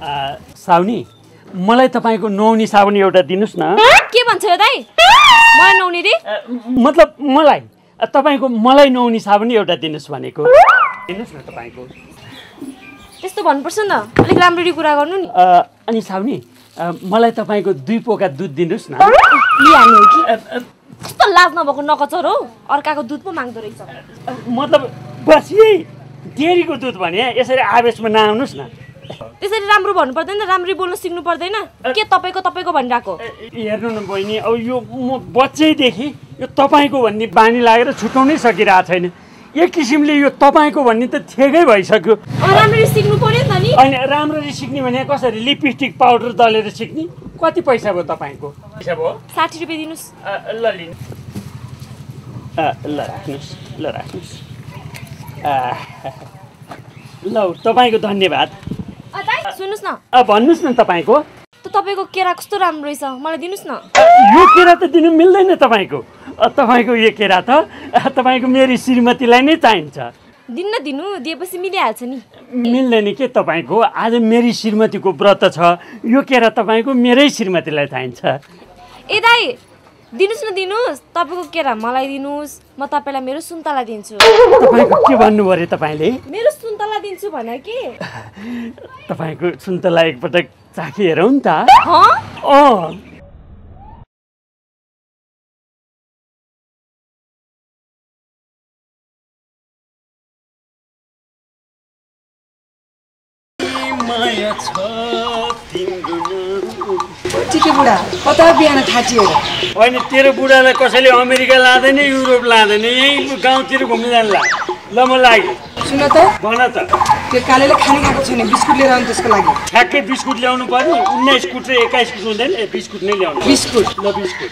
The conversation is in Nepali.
साउनी मलाई तपाईको नुहाउने साबुन एउटा दिनुस् न। के भन्छ यो दाइ? मलाई नुहाउने रे? मतलब मलाई तपाईको मलाई नुहाउने साबुन एउटा दिनुस् भनेको। दिनुस् न तपाईको। त्यस्तो भन्नुपर्छ नि त, अलिक राम्ररी कुरा गर्नु नि। अनि साउनी मलाई तपाईको 2 पोका दुध दिनुस् न। लिहाल्नु हो कि? कस्तो लाज नभएको नकचर हो, अर्काको दुध पो माग्दो रहेछ। मतलब बस यही डेरीको दुध भने यसरी आवेशमा नआउनुस् न। त्यसरी राम्रो भन्नु पर्दैन, राम्ररी बोल्न सिक्नु पर्दैन। के तपाईको भनिराको? हेर्नु न बहिनी, अब यो म बच्चैदेखि यो तपाईको भन्ने बानी लागेर छुटाउनै सकिरहेको छैन। एक किसिमले यो तपाईको भन्ने त ठेकै भइसक्यो। राम्ररी सिक्नु पर्यो नि त नि। अनि राम्ररी सिक्ने भने कसरी? लिपस्टिक पाउडर दलेर सिक्ने? कति पैसा भयो तपाईको? पैसा भयो 60 रुपैयाँ दिनुस्। ल लिनु। ल राख्नुस्, ल राख्नुस्। ल तपाईको धन्यवाद। दाइ सुन्नुस् न। भन्नुस् न तपाईको। तपाईको केरा कस्तो राम्रो रहेछ, मलाई दिनुस् न। यो केरा त दिनु मिल्दैन तपाईको। तपाईको यो केरा त तपाईको मेरी श्रीमतीलाई नै चाहिन्छ। दिनु दिएपछि मिलिहाल्छ नि। मिल्दैन के तपाईको? आज मेरी श्रीमतीको व्रत छ, यो केरा तपाईको मेरै श्रीमतीलाई चाहिन्छ। ए दाइ दिनुस् न, दिनुस्। तपाईको केरा मलाई दिनुस्, म तपाईलाई मेरो सुन्तला दिन्छु। तपाईको के भन्नु पर्यो तपाईले? मेरो सुन्तला दिन्छु भने के? तपाईको सुन्तला एकपटक चाखी हेरौँ नि त। माया छ तिम्रो के बुढा कता बिहान ठाटियो? होइन, तेरो बुढालाई कसैले अमेरिका लाँदैन, युरोप लाँदैन, यही गाउँतिर घुम्न जान्ला। ल म लाग्यो। सुन त, भन त। त्यो कालेले खाने खाएको छैन, बिस्कुट लिएर आउनु त्यसको लागि। ठ्याक्कै बिस्कुट ल्याउनु पर्ने। 19 कुट र 21 कुट हुँदैन, बिस्कुट नै ल्याउनु। बिस्कुट? ल बिस्कुट।